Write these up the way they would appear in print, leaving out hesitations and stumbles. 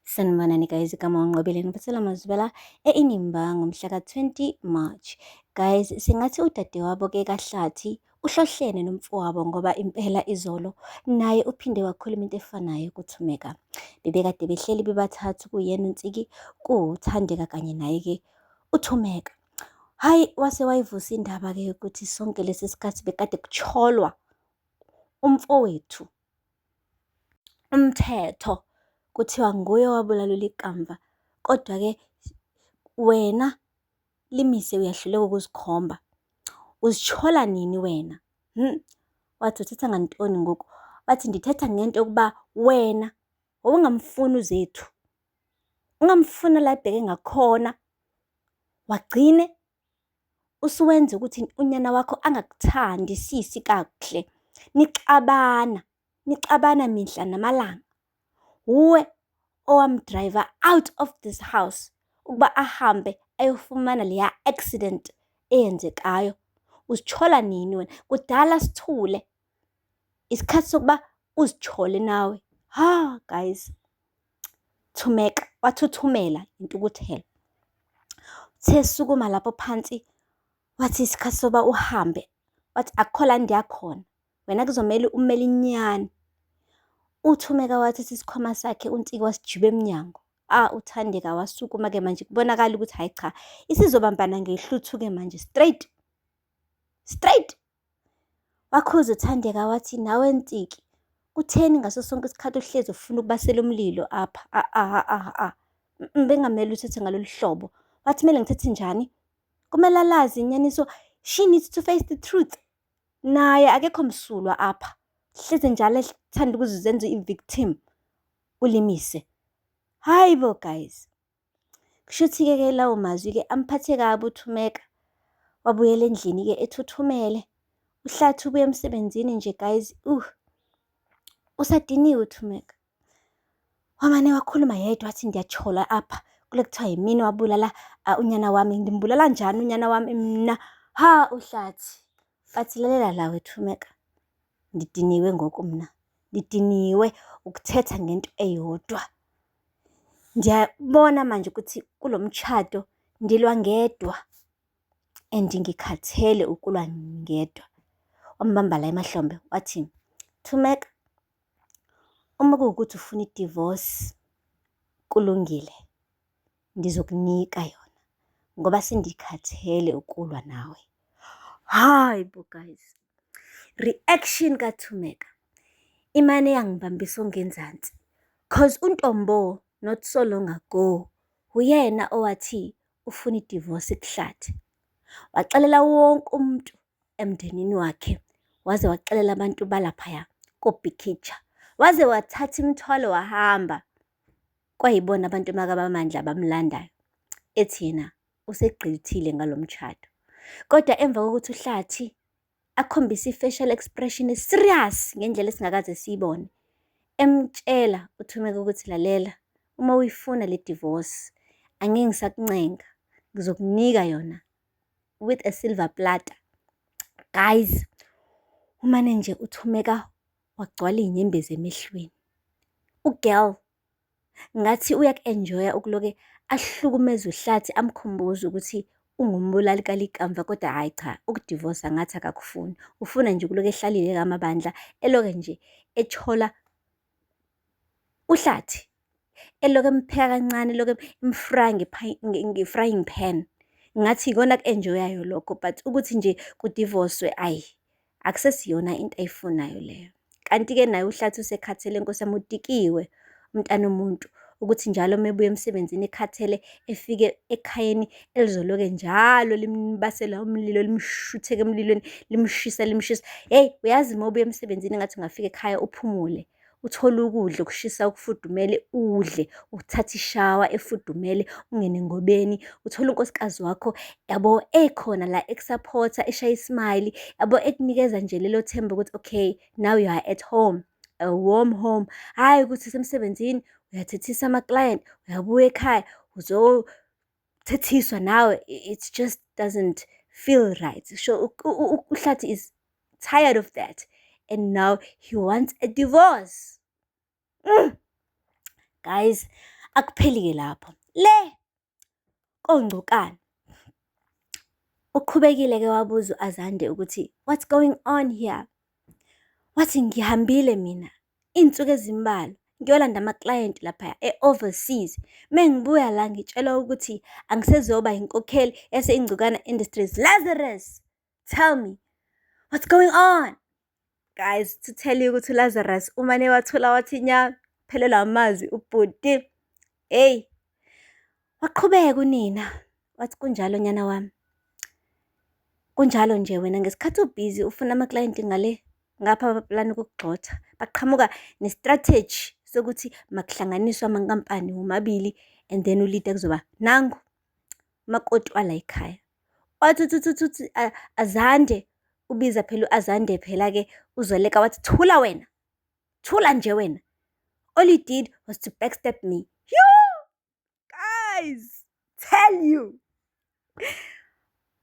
Sanibonani guys, igama uNqobile, ngiphathela amazwibela e-Inimba ngomhla ka-20 March. Guys, singathi udadewabo-ke kaHlathi uhlohlene nomfowabo ngoba impela izolo naye uphinde wakhuluma into efanayo kuThumeka. Bebekade behleli bebathathu, kuyena uNtsiki, kuwuThandeka kanye naye-ke uThumeka. Hhayi, wase wayivusa indaba-ke ukuthi sonke lesi sikhathi bekade kutsholwa umfowethu umthetho, kuthiwa nguye owabulala uLikamva. Kodwa-ke wena Limise uyahluleka ukuzikhomba. Uzitshola nini wena? Wathi uthetha ngantoni ngoku? Wathi ndithetha ngento yokuba wena wawungamfuni uZethu, ungamfuni la ebheke ngakhona, wagcine usuwenza ukuthi unyana wakho angakuthandi sisi kakuhle. Nixabana, nixabana mihla namalanga. Wuwe owamdrayiva out of this house ukuba ahambe ayofumana leya accident eyenzekayo. Uzitshola nini wena? Kudala sithule. Isikhathi sokuba uzitshole nawe. Ha guys. Thumeka, wathuthumela intukuthelo. Uthe sukuma lapho phansi, wathi isikhathi sokuba uhambe. Wathi akukho la ndiya khona. Wena kuzomele umele inyani. UThumeka wathatha isikhwama sakhe uNtsiki wasijiba emnyango. Ah, uThandeka wasukuma-ke manje kubonakala ukuthi hhayi cha, isizobambana ngehluthu-ke manje straight. Straight. Wakhuza uThandeka wathi, nawe Ntsiki, kutheni ngaso sonke isikhathi uhlezi ufuna ukubasela umlilo apha? A-a-a-a. Bengamele uthethe ngalolu hlobo. Wathi kumele ngithethe njani? Kumele alazi inyaniso. She needs to face the truth. Naye akekho msulwa apha. Hleze njalo ethanda ukuzenza i-victim. Ulimise. Hayi bo guys. Kushuthi-ke ke lawo mazwi-ke amphathe kabi uThumeka. Wabuyela endlini-ke ethuthumele. UHlathi ubuya emsebenzini nje guys, usadiniwe uThumeka. Wamane wakhuluma yedwa wathi ndiyatshola apha kule kuthiwa yimina wabulala unyana wami. Ndimbulala njani unyana wami mna? Ha uHlathi. Bathi lalela la weThumeka, ndidiniwe ngoku mna. Ndidiniwe ukuthetha ngento eyodwa. Ndiyabona manje ukuthi kulo mtshato ndilwa ngedwa and ngikhathele ukulwa ngedwa. Wambamba la emahlombe wathi, Thumeka, uma kuwukuthi ufuna i-divorce kulungile, ngizokunika yona ngoba sengikhathele ukulwa nawe. Hayi bo guys, reaction kaThumeka imane yangibambisa ongenzansi cause uNtombo not so long ago uyena owathi ufuna i-divorce kuHlathi. Waxelela wonke umuntu emndenini wakhe, waze waxelela abantu balaphaya koBhikitsha, waze wathatha imithwalo wahamba. Kwayibona abantu bakaMandla abamlandayo, ethi yena usegqithile ngalo mshado. Kodwa emva kokuthi uHlathi akhombise i-facial expression e-serious ngendlela esingakaze siyibone, emtshela uThumeka ukuthi lalela, uma uyifuna le divorce, angeke ngisakuncenga, ngizokunika yona with a silver platter. Guys, umane nje uThumeka wagcwala iy'nyembezi emehlweni. U-girl ngathi uyaku-enjoy-a ukuloke ahlukumeze uHlathi amkhumbuze ukuthi ungumbulali kaLikamva kodwa hhayi cha, ukudivosa ngathi akakufuni. Ufuna nje ukuloke ehlalile kaMabandla eloke nje ethola uHlathi, eloke empheka kancane, eloke emfraya nge-frying pan. Ngathi ikona aku-enjoy-ayo lokho but ukuthi nje kudivoswe ayi akusesiyona into ayifunayo leyo. Kanti-ke naye uHlathi usekhathele nkosi yami, udikiwe umntana womuntu ukuthi njalo uma ebuya emsebenzini ekhathele efike ekhayeni elizoloke njalo limbasela umlilo, limshutheke emlilweni, limshisa limshisa. Hheyi uyazi uma ubuya emsebenzini engathi ungafika ekhaya uphumule, uthole ukudla okushisa okufudumele udle, uthathe ishawa efudumele ungene engobeni, uthole unkosikazi wakho yabo ekhona la ekusaphotha eshaya ismayili yabo ekunikeza nje lelo themba ukuthi okay now you are at home, a warm home. Hhayi ukuthi usemsebenzini uyathethisa amaklayenti, uyabuya ekhaya uzothethiswa nawe, it just doesn't feel right. So uHlathi is tired of that and now he wants a divorce. Guys, Akupheli-ke lapho, le koNgcukana. Uqhubekile-ke wabuza u-Azande ukuthi, what's going on here? Wathi, ngihambile mina iy'nsuku ezimbalwa ngiyolanda amaklayenti laphaya e-overseas. Mengibuya la ngitshelwa ukuthi angisezoba inkokheli yase-Ingcukana Industries. Lazarus, tell me, what's going on? Guys, to tell you ukuthi uLazarus umane wathula wathi nya, phelelwa amazwi ubhuti. Hheyi, waqhubeka unina wathi, kunjalo nyana wami. Kunjalo nje wena ngesikhathi ubhizi ufuna amaklayenti ngale, ngapha baplana ukukugxotha. Baqhamuka ne-strategy sokuthi makuhlanganiswe amankampani womabili and then u-leader kuzoba nangu umakoti wala ekhaya. Wathi uthi uthi uthi Azande, ubiza phela u-Azande phela-ke uZoleka wathi, thula wena, thula nje wena. All you did was to backstab me. Yo, guys, tell you.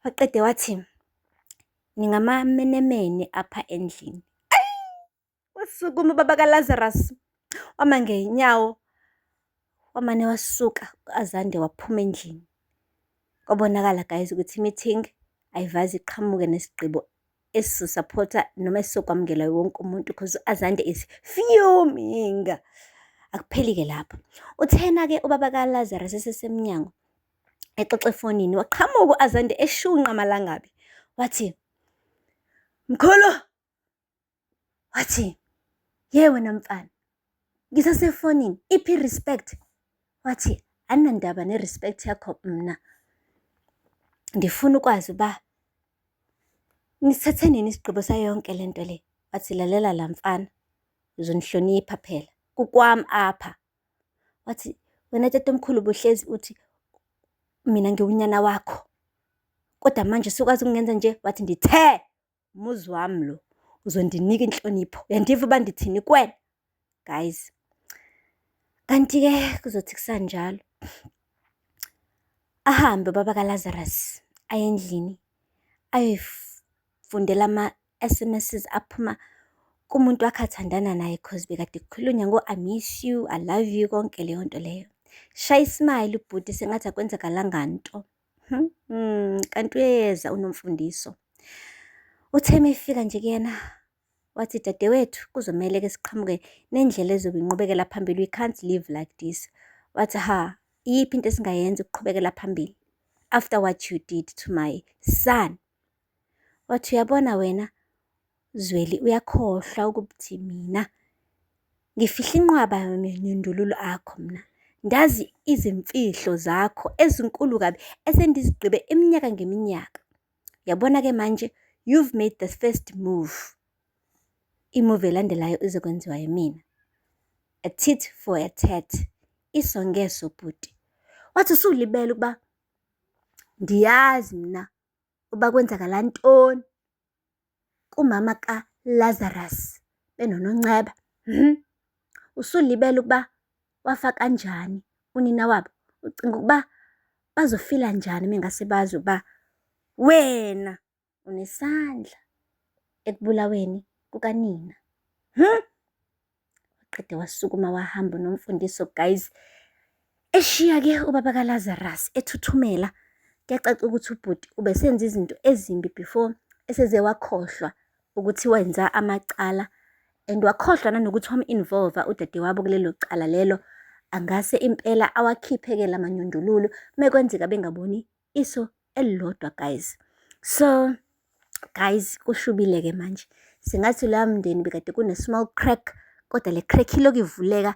Waqede wathi, ningamamenemene apha endlini. Wasukuma ubaba kaLazarus, wama ngey'nyawo, wamane wasuka u-Azande waphuma endlini. Kwabonakala guys ukuthi i-meeting ayivaze iqhamuke nesigqibo esizo-support-a noma esizokwamukelwa wonke umuntu because u-Azande is fuming. Akupheli-ke lapho. Uthena-ke ubaba kaLazarus esesemnyango exoxa efonini, waqhamuka u-Azande eshunqa amalangabi. Wathi, mkhulu, wathi, ye wena mfana, ngisasefonini, iphi i-respect? Wathi, anginandaba ne-respect yakho mna. Ndifuna ukwazi uba nisithathe nini isigqibo sayo yonke lento le. Wathi, lalela la mfana, uzonihlonipha phela, kukwami apha. Wathi, wena tatomkhulu ubuhlezi uthi mina ngiwunyana wakho, kodwa manje usukwazi ukungenza nje. Wathi, ndithe umuzi wami lo, uzondinika inhlonipho. Uyandiva uba ndithini kuwena? Guys, kanti-ke kuzothi kusanjalo, ahambe ubaba kaLazarus aye endlini ayoyifundela ama-S_M_Ss aphuma kumuntu wakhe athandana naye cause bekade kukhulunywa ngo-I miss you, I love you, konke leyo nto leyo. Shaya i-smile ubhuti sengathi akwenzakalanga nto. Kanti uyeza uNomfundiso. Uthe mefika nje kuyena wathi, dadewethu, kuzomele-ke siqhamuke nendlela ezobe inqubekela phambili. We can't live like this. Wathi, ha, iyiphi into esingayenza ukuqhubekela phambili after what you did to my son? Wathi, uyabona wena Zweli, uyakhohlwa ukuthi mina ngifihla inqwaba yamanyundululu akho mina. Ndazi izimfihlo zakho ezinkulu kabi esendizigqibe iminyaka ngeminyaka. Yabona-ke manje, you've made the first move. I-move elandelayo izokwenziwa yimina. A tit for a tat. Iso ngeso bhuti. Wathi usulibele ukuba ndiyazi mina uba kwenzakala ntoni kumama kaLazarus benoNonceba. Usulibele ukuba wafa kanjani unina wabo. Ucinga ukuba bazofila njani mengase bazi ukuba wena unesandla ekubulaweni kukanina? Waqede wasukuma wahamba uNomfundiso guys. Eshiya-ke ubaba kaLazarus ethuthumela. Kuyacaca ukuthi ubhuti ubesenza izinto ezimbi before eseze wakhohlwa ukuthi wenza amacala and wakhohlwa nanokuthi wam-involve-a udadewabo kulelo cala lelo. Angase impela awakhiphe-ke la manyundululu mekwenzeka bengaboni iso elilodwa guys. So guys, kushubile-ke manje. Singathi loya mndeni bekade kune-small crack, kodwa le crack ilokhu ivuleka,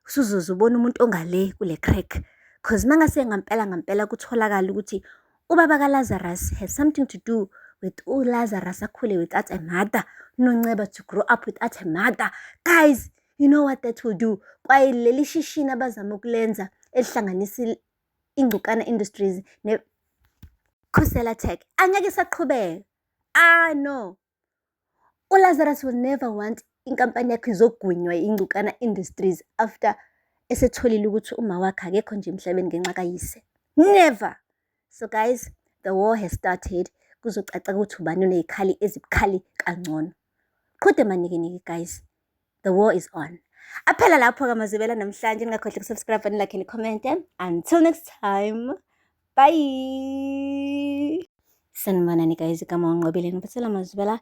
usuzoze ubone umuntu ongale kule crack. Cause mangase ngampela ngampela kutholakala ukuthi ubaba kaLazarus has something to do with uLazarus akhule without a mother, uNonceba to grow up without a mother. Guys, you know what that will do? Kwaye leli shishini abazama ukulenza elihlanganisa Ingcukana Industries ne-Khusela Tech angeke isaqhubeka. Ah no. ULazarus will never want inkampani yakhe izogwinywa Ingcukana Industries after esetholile ukuthi uma wakhe akekho nje emhlabeni ngenxa kayise. Never. So guys, the war has started. Kuzocaca ukuthi ubani oney'khali ezibukhali kangcono. Qhude manikiniki guys. The war is on. Aphela lapho-ke amazwibela namhlanje, ningakhohlwa ukusubscribe, nilike, nicommente. Until next time, bye. Sanibonani guys, igama uNqobile, ngiphathela amazwibela.